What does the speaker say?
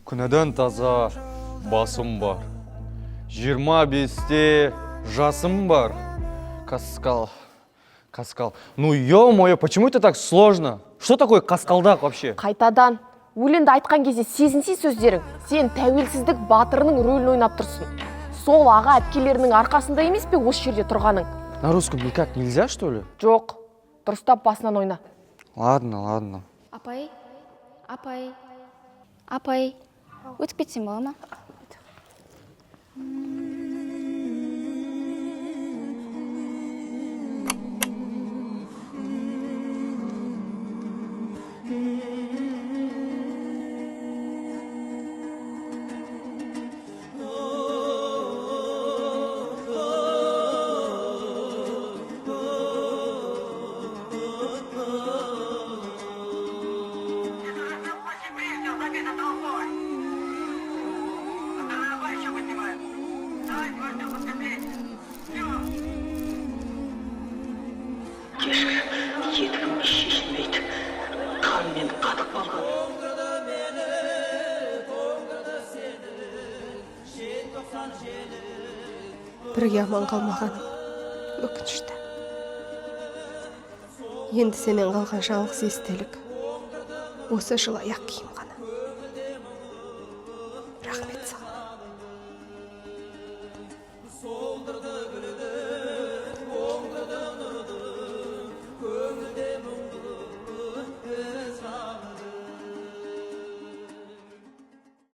Күнәдан таза басым бар. 25-те жасым бар. Каскал. Каскал. Ну, ё-моё, почему это так сложно? Что такое қасқалдақ вообще? Қайтадан өлеңді айтқан кезде сезінсей сөздерің. Сен тәуелсіздік батырының рөлін ойнап тұрсың. Сол аға әпкелерінің арқасында емес пе осы жерде тұрғаның? На русском никак нельзя, что ли? Жоқ, дұрыстап басынан ойна. Ладно, ладно. Апай, апай, апай, өтіп кетсем бола ма? Кешкі етігім шешілмейді, қанмен қатып қалған. Бірге аман қалмағаным өкінішті. Енді сенен қалған жалғыз естелік осы жылы аяқ киім ғана. Рахмет саған.